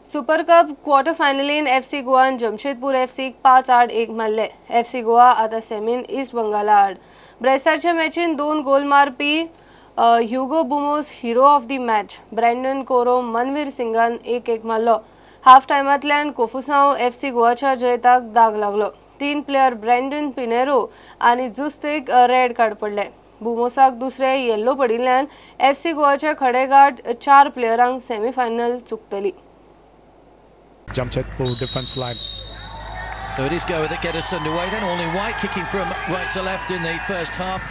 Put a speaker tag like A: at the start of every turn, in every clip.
A: Super cup quarter फायनलीन FC गोवान जमशेदपूर एफसीक 5-1 मारले। FC Goa आतां सेमीन east बंगाला आड। ब्रेस्तारच्या मॅचीन 2 गोल मारपी Hugo Boumous hero of the match. Brandon Corro Manvir सिंगान 1-1 मारलो। हाफ टायमांतल्यान कोफुसांव एफसी गोवाच्या जैताक दाग लागलो। 3 प्लेयर ब्रँडन पिनेरो आनी जुस्तेक रेड कार्ड पडले। बुमोसाक दुसरे येल्लो पडिल्ल्यान एफसी गोवाच्या खडेगाठ 4 प्लेयरांक सेमीफायनल चुकतली।
B: Jamshedpur defense line.
C: So it is Goa that get us underway then. All in white, kicking from right to left in the first half.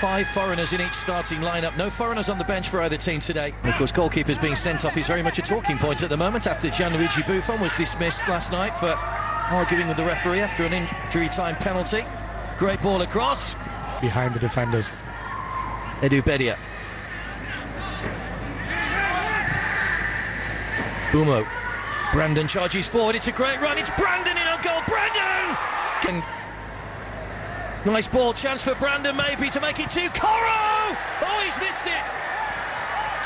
C: 5 foreigners in each starting lineup. No foreigners on the bench for either team today. And of course, goalkeepers being sent off is very much a talking point at the moment after Gianluigi Buffon was dismissed last night for arguing with the referee after an injury time penalty. Great ball across.
B: Behind the defenders.
C: Edu Bedia. Bumo. Brandon charges forward, it's a great run, it's Brandon in on goal, Brandon! And nice ball, chance for Brandon maybe to make it 2, Coro! Oh, he's missed it!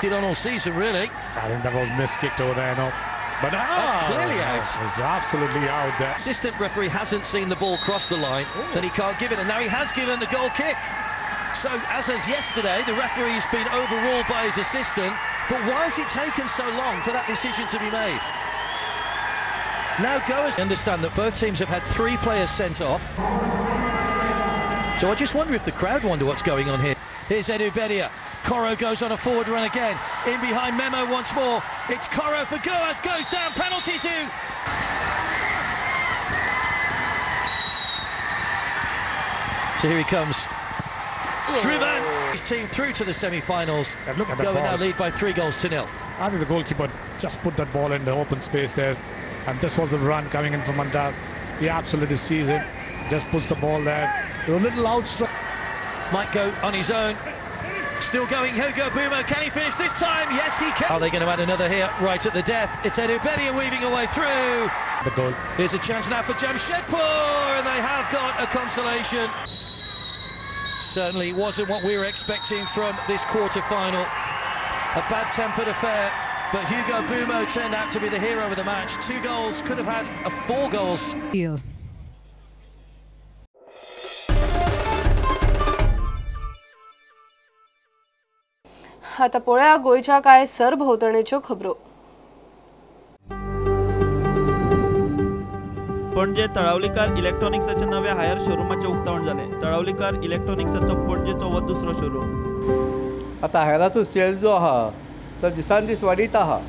C: Did on all season, really.
B: I think that was miskicked over there, no. But
C: that's clearly out.
B: It's absolutely out there.
C: Assistant referee hasn't seen the ball cross the line, then he can't give it, and now he has given the goal kick. So, as as yesterday, the referee's been overruled by his assistant, but why has it taken so long for that decision to be made? Now Goa's understand that both teams have had 3 players sent off. So I just wonder if the crowd wonder what's going on here. Here's Edu Bedia. Coro goes on a forward run again. In behind Memo once more. It's Coro for Goa. Goes down. Penalty to. So here he comes. Driven his team through to the semi-finals.
B: Look at that
C: Goa
B: ball.
C: Now lead by 3-0.
B: I think the goalkeeper just put that ball in the open space there. And this was the run coming in from Mandar. He absolutely sees it. Just puts the ball there. A little outstruck.
C: Might go on his own. Still going, Hugo Bumo. Can he finish this time? Yes, he can. Are they going to add another here right at the death? It's Edu Bedia weaving away through.
B: The goal.
C: Here's a chance now for Jamshedpur, and they have got a consolation. Certainly wasn't what we were expecting from this quarter-final. A bad-tempered affair. But Hugo Bumo turned out to be the hero of the match. 2 goals, could have had a 4 goals.
D: Deal.
A: आता पळोवया गोंयच्या कांय सरभोंवतणेच्यो खबरो।
E: पणजे तळावलीकार इलेक्ट्रॉनिक्साच्या नव्या higher शोरुमाचें उक्तावण जालें। तळावलीकार इलेक्ट्रॉनिक्साचो पणजेचो हो दुसरो शोरूम।
F: आतां हायराचो सेल जो आहा तो दिसान दीस वाडीत आहा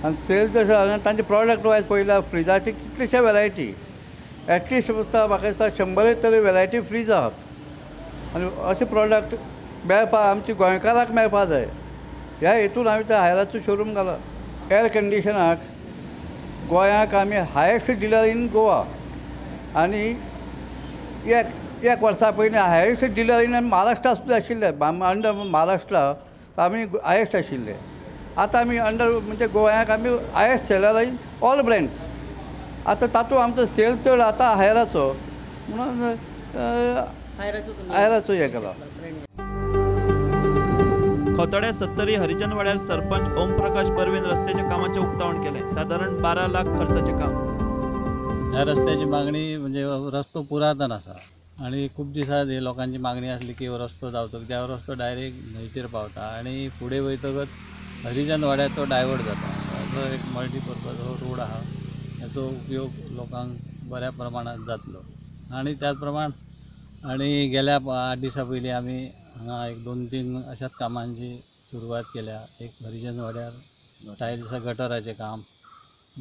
F: आनी सेल जशें जालें तांचे प्रॉडक्ट वायज पळयल्यार फ्रिजाचे कितलेशे वेरायटी एटलिस्ट म्हाका दिसता 100 तरी वेरायटी फ्रीज आहात आनी अशे प्रॉडक्ट मेळपा आमच्या गोंयकाराक मेळपा जाय ह्या हेतून हांवें त्या हायराचो शोरूम घाला। एअर कंडिशनाक गोंयाक आमी हायेस्ट डिलर इन गोवा आनी एक वर्सा पयलीं हायेस्ट डिलर इन महाराष्ट्रा सुद्दां आशिल्ले अंडर महाराष्ट्रा आमी हायेस्ट आशिल्ले। आतां आमी अंडर म्हणजे गोंयाक आमी highest seller in all brands. आतां तातूंत आमचो सेल चड आतां हायराचो म्हणून हायराचो हें केला।
E: खोतोड्या सत्तरी हरिजनवाड्यार सरपंच ओम प्रकाश बर्वेन रस्त्याच्या कामाचें उक्तावण केलें। सादारण 12 लाख खर्चाचें काम।
G: ह्या रस्त्याची मागणी म्हणजे रस्तो पुरातन आसा आनी खूब दिसां लोकांची मागणी आसली की हो रस्तो जावचो कित्याक रस्तो डायरेक्ट न्हंयचेर पावता आनी फुडें वयतकच हरिजनवाड्यार तो डायवर्ट जाता। असो एक मल्टीपर्पज हो रोड आहा, हेचो उपयोग लोकांक बऱ्या प्रमाणांत जातलो। आनी त्याच प्रमाण आनी गेल्या 8 दिसां पयलीं आमी हांगा एक 2-3 अशाच कामांची सुरवात केल्या। एक हरिजनवाड्यार टायल्सा गटराचें काम,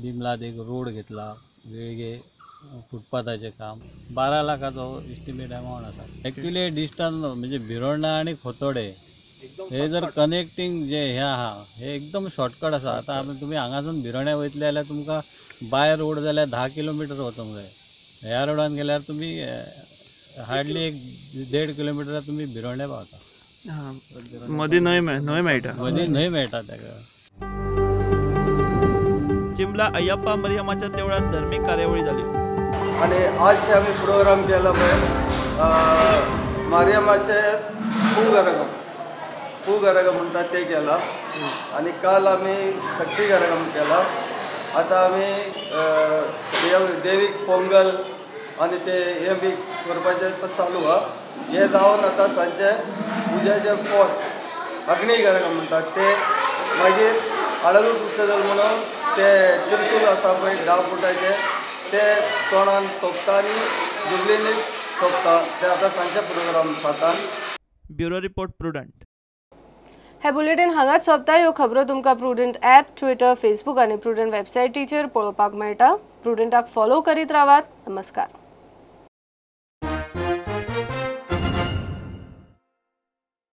G: बिमलात एक रोड घेतला, वेळगे फुटपाथाचें काम। 12 लाखाचो एस्टिमेट अमावंट आसा। एक्चुअली डिस्टन्स म्हणजे भिरोंडा आनी खोतोडे हे जर कनेक्टींग जे हे आहा हे एकदम शॉर्टकट आसा। आतां तुमी हांगासून भिरोंड्या वयतले जाल्यार तुमकां बाय रोड जाल्यार 10 किलोमिटर वचोंक जाय। ह्या रोडान गेल्यार तुमी हार्डली 1.5 किलोमिटर तुमी भिरोंड्या पावता।
E: मदीं न्हंय मेळटा,
G: मदीं न्हंय मेळटा ताका।
E: चिंबला अय्यप्पा मरियमाच्या देवळात धार्मिक कार्यावळी जाली
H: आणि आज जे आमी प्रोग्राम केला पळय मारियमाचे पूंगरगम पू गरगम म्हणटा ते केला आनी काल आमी शक्ती गरगम केला. आतां आमी देवीक पोंगल आनी ते हें बी करपाचें चालू आहा. हें जावन आतां सांजचे उज्याचें पोट अग्नी गरगम म्हणटात ते, मागीर आळलू पुस्तकल म्हणून ते त्रिशूल आसा पळय 10 फुटाचे ते तोंडान तोपता आनी जुबलीनी तोपता. ते आतां सांजचे प्रोग्राम 7.
E: Bureau report, Prudent.
A: हे बुलेटिन हांगाच सोंपता. ह्यो खबरो तुमकां प्रुडंट ॲप, ट्विटर, फेसबूक आनी प्रुडंट वेबसायटीचेर पळोवपाक मेळटा. प्रुडंटाक फॉलो करीत रावात. नमस्कार.